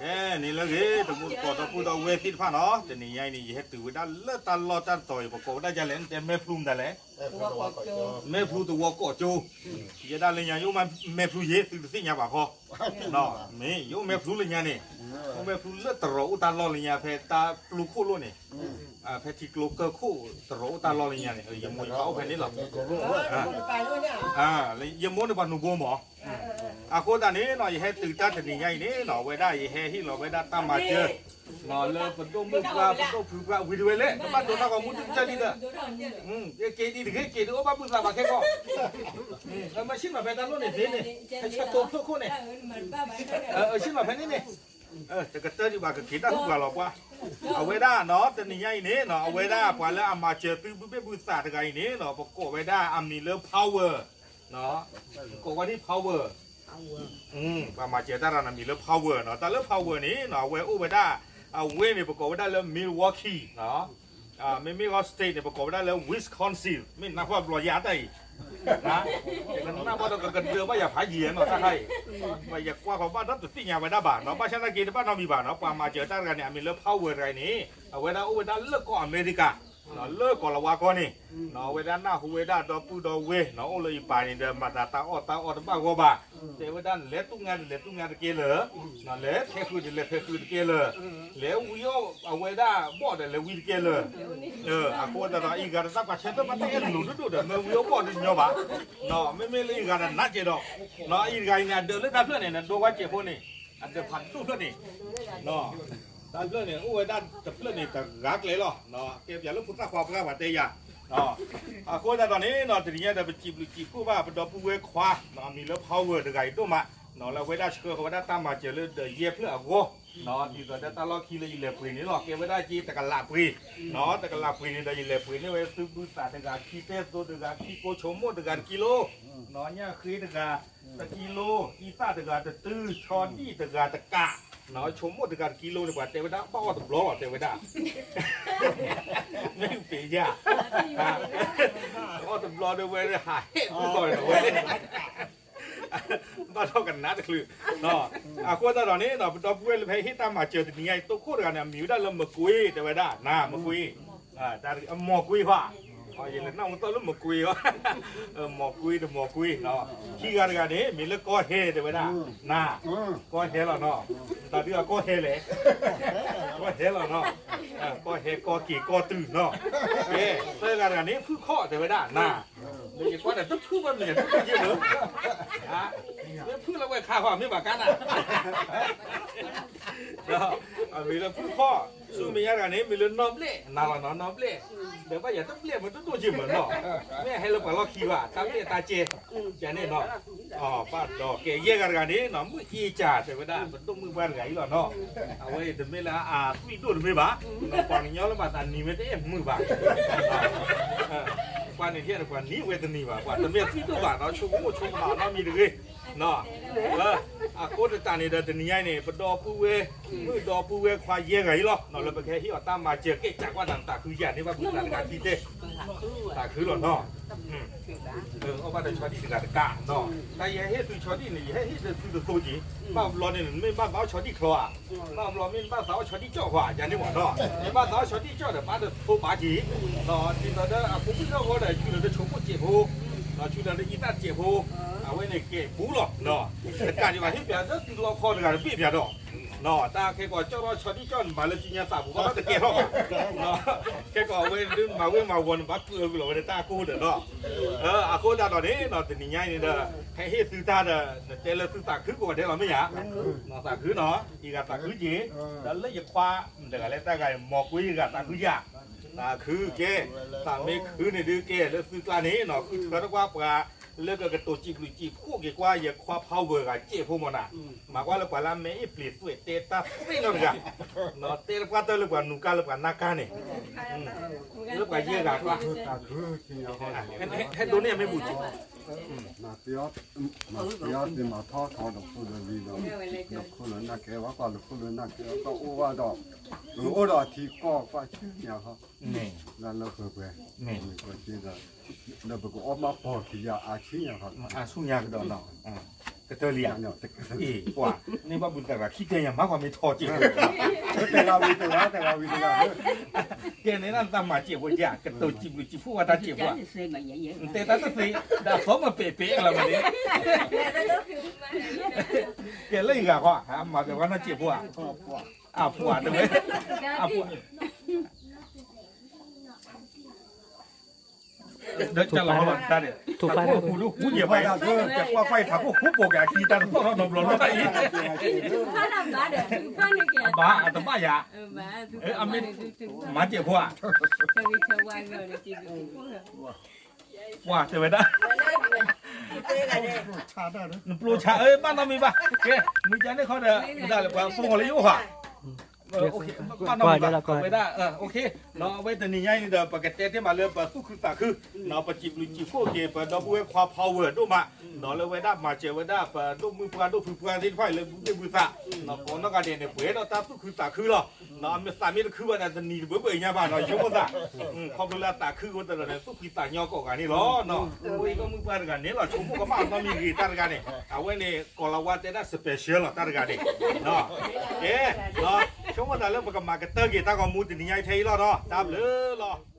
ကဲ န့ၣ်လၢဂ့ၤ တမူတကိးဒီပုၢ်ဒီဝဲၢ်သ့ၣ်တဖၣ်နီၤ, တနံၤညါအံၤန့ၣ် ယဟဲတုၤဝဲဒၣ်လၢတၢ်လီၢ်တၢ်တီၤအံၤ ပကိးဝဲဒၣ်ဒ်လဲၣ် နတဲမဲာ်ဖျူမတၤလဲၣ်, မဲာ်ဖျူသဝီကိးကၠိ, ယဲဒၣ်လၢညါ ယအိၣ်မဲာ်ဖျူယဲ သုတသ့ၣ်ညါဘၣ်ဃီ, မ့ၢ်ယအိၣ်မဲာ်ဖျူလၢညါန့ၣ်, အိၣ်မဲာ်ဖျူလၢတရီးအိၣ်တၢ်လီၢ်လၢညါ ဖဲတၢ်ပျူခိၣ်လိၣ်န့ၣ်, ဖဲထံကျိကၢၢ်ခိၣ်တရီးအိၣ်တၢ်လီၢ်လၢညါန့ၣ် ယမိၢ်ယပၢ်အိၣ်ဖဲန့ၣ်လီၤ. ယမိၢ်န့ၣ်ပှၤနူၤဘိမး, အဃိသတးန့ၣ်နီၤ ယဟဲတုၤတၢ်တနံၤညါအံၤန့ၣ်နီၤ အဝဲဒၣ်ယဟဲဟ့ၣ်လီၤဝဲဒၣ်တၢ်မၤစၢၤ လၢပဒိၣ်မုၣ်ပှၢ် ပဒိၣ်ဖုပှၢ် ဝံၤတဝဲလဲၣ် ကဘၣ်ဒိးတၢ်ဂီၤမူဒုကတၢၢ်ဒံးဒီး, က့ၤဒံးတဂ့ၤ က့ၤဒံးအိၣ်ဘၣ်ဘုသးဘၣ်ခဲကီၢ်, မ့ၢ်ဆ့ၣ်နီၤဖဲတၢ်လိၣ်န့ၣ်သ့န့ၣ် ဟဲဆၢတိၢ်ဖျၢၣ်ခိၣ်န့ၣ်, ဆ့ၣ်နီၤဖဲန့ၣ်န့ၣ်, တကတၢၢ်ဒံးဘၣ် ကက့ၤတၢ်ဟူပှၤလီၤပှၢ်, အဝဲဒၣ်နီၤ တနံၤညါအံၤန့ၣ်နီၤ အဝဲဒၣ်ပှၤလၢအမၤစၢၤသုဘုဘ့ၣ်ဘုသးတဂၤအံၤန့ၣ်နီၤ ပကိးဝဲဒၣ်အမံၤလၢ Power ကိးဝဲဒၣ် Power, ပှၤမၤစၢၤတၢ်တဂၤန့ၣ် အမံၤလၢ Power နီၤ, တၢ်လၢ Power န့ၣ်နီၤ အဝဲအိၣ်ဝဲဒၣ်, အဝဲန့ၣ် ပကိးဝဲဒၣ်လၢ Milwaukee နီၤ, မ့မ့ၢ်ဂီၢ် state န့ၣ် ပကိးဝဲဒၣ်လၢ Wisconsin, မ့ၢ်နၢ်ဟူဘျီယၤတၢ်အံၤ, ကနၢ်ဘၣ်ဒီးကကဒၢဘၣ်ယၤဖးယံၤနီၤ တၢ်ခါအံၤ, ယကွၢ်ဃီၤဘၣ်ဒီးတသ့ၣ်ညါဝဲဒၣ်ဘၣ်နီၤ, ဘၣ်ဆၣ်သနာ်က့တဘၣ်နီတမံၤဘၣ်နီၤ, ပှၤမၤစၢၤတၢ်တဂၤန့ၣ် အမံၤလၢ Power တဂၤအံၤန့ၣ် အဝဲဒၣ်အိၣ်ဝဲဒၣ်လၢကီၢ်အမဲရကၤ လၢကီၢ်လၤဝါကီၢ်န့ၣ်, အဝဲဒၣ်နၢ်ဟူဝဲဒၣ်ဒီပုၢ်ဒီဝဲၢ်နီၤ အိၣ်လၢအံၤပၤန့ၣ်ဒီး မၤသးတၢ်အီၣ်တၢ်အီတဘၣ်ဂီၢ်ဘၣ်, တဲဝဲဒၣ်လဲၤတူၢ်ငါတလဲၤတူၢ်ငါတကဲလၢာ်, လဲၤဖဲဃုာ်တလဲၤဖဲဃုာ်တကဲလၢာ်, လဲၤဝံအီၣ်အဝဲဒၣ်ဘီၣ်ဒီးလဲၤဝံတကဲလၢာ်, အဃိသတးဒီး အံၤဂၤတၢ်ပှၤဆၢထၢၣ်ဘၣ်တအဲၣ်လိၤဒိၣ်ဒိၣ်ဒီး မ့ၢ်ဝံအီၣ်ဘီၣ်တညီဘၣ်, မ့မ့ၢ်လၢအံၤဂၤဒီးနးကဲးဒီး, အံၤတဂၤအံၤန့ၣ် အဒၢးလၢတၢ်ဖျၢၣ်န့ၣ် နဒိဝဲကဲးဖိန့ၣ်, အဒၢးဖးဒိၣ်ဖျၢၣ်န့ၣ် တၢ်ဖျၢၣ်န့ၣ် အိၣ်ဝဲဒၣ်တဖျၢၣ်န့ၣ် တဂၤကျဲလီၤ, ကဲပၠးလၢဖိသၣ်ခွါပှၢ်ပှၤတဲယၤ, အဃိသတးဒီးန့ၣ်နီၤ တနံၤညါဒီး ပစံးဘျုးစံးဖှိၣ်ဘၣ် ပဒီပုၢ်ဝဲၢ်ခွါ အမံၤလၢ Power တဂၤအံၤဒိၣ်မး, လၢအဝဲဒၣ်ဆှၢဃီၤဝဲဒၣ်တၢ်မၤစၢၤလၢဒီးယဲၢ်ဖျၢၣ်အဂီၢ်, ဒ်သိးဒီးတၢ်လီၢ်ခံလၢယလဲၤပှ့ၤန့ၣ်လီၤ, ကဲဝဲဒၣ်က့တကလးပှ့ၤ, တကလးပှ့ၤန့ၣ်ဒီး ယလဲၤပှ့ၤန့ၢ်ဝဲသုဘုသးတဂၤခံ တဲသိတဂၤခံ ကိးဆိကမိၣ်တဂၤတကံလိ, ညၣ်ဃ့တဂၤ တကံလိ, အံသၣ်တဂၤတတုၤ, ဆီဒံၣ်တဂၤတကး, ဆိကမိၣ်တဂၤတကံလိန့ၣ် ပှၤတဲဝဲဒၣ် ဘၣ်အီၣ်တဘျီလီၤ တဲဝဲဒၣ်, မ့ၢ်ပ့ၤယၤ, အီၣ်တဘျီဒီးဝဲ ဟးဟဲၣ်ကူၣ်သီန့ၣ်ဝဲ ဘၣ်ထီၣ်ကနၣ်တချုး, အဃိသတးဒီးန့ၣ် ပဒီပုၢ်ဝဲၢ်လၢဖဲဟ့ၣ်တၢ်မၤစၢၤတနံၤညါအံၤ တိခိၣ်တဂၤန့ၣ် အမံၤဝဲဒၣ်လၢမကွ့ တဲဝဲဒၣ်, မကွ့, မီၤကွ့ခွါ, ယလဲၤနၢ်မူသီၣ်လၢမကွ့အီၤ, မီၤကွ့တမီၤကွ့, ခံဂၤတဂၤန့ၣ် မ့ၢ်လၢကီၢ်ဟဲ တဲဝဲဒၣ်, နၤ, ကီၢ်ဟဲလီၤနီၤ, တၢ်ဒုးအကီၢ်ဟဲလဲၣ်, ကီၢ်ဟဲလီၤနီၤ, ကီၢ်ဟဲကီၢ်က့ၤကီၢ်တုၤနီၤ, ကဲ, သၢဂၤတဂၤန့ၣ် ဖုၣ်ခီၣ် တဲဝဲဒၣ်, နၤ, ယကွၢ်ဒီးတဖုၣ်ဘၣ်မ့ၢ် တဖုၣ်ယ့ၢ်မ့ၢ်, မ့ၢ်ဖုၣ်လၢဝဲခါဃီ မ့ၢ်ဘၣ်ကါနၤ ဒီးအမံၤလၢဖုၣ်ခီၣ်, ဆူမဲာ်ညါတဂၤန့ၣ် မံၤလၢနီၢ်ဘျဲၣ်, နၤလီၤနီၤ နီၢ်ဘျဲၣ်, ဒီးဘၣ်ယၤတဘျဲၣ်မ့ၢ်ဒိၣ်ဒိၣ်က့ၤမ့ၢ်နီၤ, မ့ၢ်ဟဲလၢပှၤလီၢ်ခံဘၣ် တၢ်ဘျဲၣ်တၢ်ကဲ, ယၤန့ၣ်နီၤ, ဘၣ်ဒီးကဲယဲၢ်ဂၤတဂၤန့ၣ်နီၤ မုၢ်အ့ၣ်ကၢ်တဲဝဲဒၣ် ပဒိၣ်မုၣ်ပှၢ်တဂၤအံၤလီၤနီၤ, အဝဲအံၤတမ့ၢ်လၢအသွံၣ်ဒိၣ်တမ့ၢ်ဘၣ်, ပှၤကညီလၢမၤသးနံၤဝဲတအဲၣ်မုာ်ဘၣ် ပှၤန့ၣ်ဟဲန့ၣ် ပှၤနံၤဝဲတနံၤဘၣ်, ပှၤတမ့ၢ်သွံၣ်ဒိၣ်ဘၣ်ဒီး ဆိကမိၣ်ဆိကမးနီတမံၤတဂ့ၤ, အဃိသတးန့ၣ်ဒီး တနံၤညါအံၤန့ၣ် ပဒီပုၢ်ဝဲၢ်, မုၣ်ဒီပုၢ်ဝဲၢ်ခွါယဲၢ်ဂၤအံၤလီၤ, လၢပကဟဲဟ့ၣ်အီၤတၢ်မၤစၢၤ ကဲကးကွၢ်တၢ်သးခုယၤန့ၣ် ဘၣ်ပှၤသးတဂၤခံတဲ, သးခုလီၤနီၤ, အီၣ်ဘၣ်ဒီးဆီဒံၣ်တဂၤတကးနီၤ, တၢ်ယဟဲဟ့ၣ်သုဆီဒံၣ်န့ၣ် ယဟဲဟ့ၣ်သုတသိက့ၤ, ဘၣ်ဘျီန့ၣ် မ့ၢ်ဘၣ်သးအီၣ်ဆီဒံၣ်ချီဧါ, ဘၣ်ဘျီမ့ၢ်ဘၣ်သးအီၣ်ဆီဒံၣ်ကၠီၣ်ဃီဧါ ယၤန့ၣ်မ့ၢ်နီၤ, မ့ၢ်ဘၣ်သးအီၣ်ဆီဒံၣ်ကၠီၣ်ဒီး ဘၣ်တသိဘၣ်က့ၤ, ဒ်သိးဒီးအဖိမုၣ်ထီၣ်ဃီဒီး ဆူလၢတဆိကမိၣ်စဲးဖိ, ဆူလၢတအံသၣ်စဲးဖိ, အဝဲန့ၣ်ကဲဘူးလီၤ, တကးဒံးဘၣ်ဟ့ၣ်ပျးဒီးသုလီခီတဂၤတဘ့ၣ်ပျးဒီး တၢ်ခဲကီးကၠီၣ်ထီၣ်ဆီဒံၣ်ကၠီၣ်န့ၣ် မၤလၢကံညါသးပူၤဘၣ်ဒီးတကဲထီၣ်ဘၣ်, ခဲကီးအဝဲဒုးမၤဝ့မၤဝီၤန့ၣ် ဘၣ်ကုၢ်အဂုာ်လီၤဝဲဒၣ်တၢ်ကိၢ်ဒီးနီၤ, အဃိသတးဒီးန့ၣ် တနံၤညါအံၤန့ၣ်ဒီး ဟဲဟ့ၣ်သုတၢ်ဒီး နတဲလၢသုသးခုကိးဂၤဒဲးလီၤမ့ၢ်ဧါ, သးခုနီၤ, ယဂၤသးခုက့ၤ, ဒီးလၢယခွါ တဂၤလၢတၢ်ဂၤ မီၤကွ့ဂၤသးခုယၤ, သးခုကဲ, သးမ့ၢ်ခုန့ၣ်ဒုးကဲလၢသုကျါန့ၣ်နီၤ ဃုထၢတကွၢ်ပှၤ လၢကကတိၤစံးဘျုးစံးဖှိၣ်က့ၤကွၢ်ယခွါဖးဝဲဂၤစဲးဖိမ့ၢ်နၤ, မၤကွၢ်လၢပှၤလၢအမဲာ်အ့ၣ်ပျ့ၤသွဲးတဲတၢ်သ့ၣ်နီတဂၤ, တဲတပှၢ်တၢၢ်လၢပှၤနူၤကါလၢပှၤနၢ်ကါန့ၣ်, လၢပှၤယဲၢ်ဂၤကွၢ်, ဟဲဒိးန့ၢ်အမ့ၢ်ဘူးက့ၤ မၤသံအီၣ်သံမၤထီၣ်ထီဒီးဖိလၢလံဒီး, ဒီးဖိလၢနၢ်ကဲဝဲကွၢ်ဒီးဖိလၢနၢ်ကဲဝဲကွၢ်အိၣ်ဝဲဒီး, အိၣ်ဒီးအထံကီၢ်ကွၢ်ဆူညါဟီ, လၢလၢပှဲၤပှဲၤ, ဒီးပကအီၣ်မးပီၤခံယၤအါဆူညါဟီ, အါဆူညါကဒီးနီၤ, ကတၢၢ်လံဧါ, အ့ၣ် ပှၤ န့ၢ်ဘၣ်ဘုသးဂၤခံတဲယၤ မၤကွၢ်မ့ၢ်ထီစဲးဖိ, တဲလီၤဝံၤတဲလီၤ တဲလီၤဝံၤတဲလီၤ, ကဲန့ၣ်လၢသးမၤစဲးဖိဧါ, ကတိၤစံးဘျုးစံးဖှိၣ်ဝဲတၢ်စဲးဖိဧါ, တဲတၢ်တသ့, ဒီးသီမ့ၢ်ပဲာ်ပဲာ်လီၤမးန့ၣ်, ကဲလၢယဂၤခီ, မၤစဲးဖိနီၢ်စဲးဖိဧါ, အပှၤတဲဝဲ, အပှၤ ဒီးကလီၤလီၤတၢ်န့ၣ်, ထးခိၣ်ဟူဒိၣ်ဟူယဲၢ်ဖဲ, ကွၢ်ကွၢ်အံၤထးခိၣ်ဟူပိာ်က့ၤအခံ တၢ်တသီၣ်ထီၣ်နီတဘျီနီတဘျီအံၤ, ဘၣ်အတဘၣ်ယၤ, မၤစဲးဖိဧါ, ပှၤတဲဝဲဒၣ်, နပျိဆါ ဘၣ်နီတမံၤဘၣ်, ကဲ မုၢ်ကန့ၣ်ခီဒီး ဒၣ်လဲာ်ပှၤသိၣ်ဃီၤလၢယအိၣ်ဧါ ဘၣ်နီတမံၤဘၣ်, ဝဲဒၣ်, အဝဲတနံၤညါအံၤန့ၣ်ဒီး ပကတဲတ့ၢ်မးလၢပသူၣ်ခုသးခု, ပစံးဘျုးစံးဖှိၣ်က့ၤ ပဒီပုၢ်ဝဲၢ်ခွါ power ဒိၣ်မး, ဒီးလၢဝဲဒၣ်မၤစၢၤဝဲဒၣ် ပဒိၣ်မုၣ်ပှၢ်ဒိၣ်ဖုပှၢ်သ့ၣ်တဖၣ်အံၤလၢဘုသ့ၣ်ဘုသး, ကိးနီၢ်ဂၤဒဲးန့ၣ် ပှဲၤဒီးတၢ်သူၣ်ခုသးခုလီၤ, အမ့ၢ်သးမ့ၢ်တခုဘၣ်န့ၣ် တနံၤတဘၢဘၢအံၤညါဘၣ်နီၤ ယဆိကမိၣ်သး, ခီဖျိလၢအသးခုအဃိသတးဒီးန့ၣ် သူၣ်ဖှံသးညီကိးဂၤန့ၣ်လီၤ, ပဝဲဒိၣ်မုၣ်ပှၢ်တဂၤန့ၣ်လီၤ ဆိကမိၣ်ကမၣ်နီတမံၤဂ့ၤတၢ်တဂၤန့ၣ်, အဝဲန့ၣ် ကိၤလၤဝါတဲဒၣ် special လီၤ တၢ်တဂၤန့ၣ်, ကဲ, ဆိကမိၣ်သးလၢပကမၤကတၢၢ်က့ၤတၢ်ဂီၤမူတနံၤညါအံၤထဲအံၤလီၤနီၤ တၢ်ဘျုးလီၤ.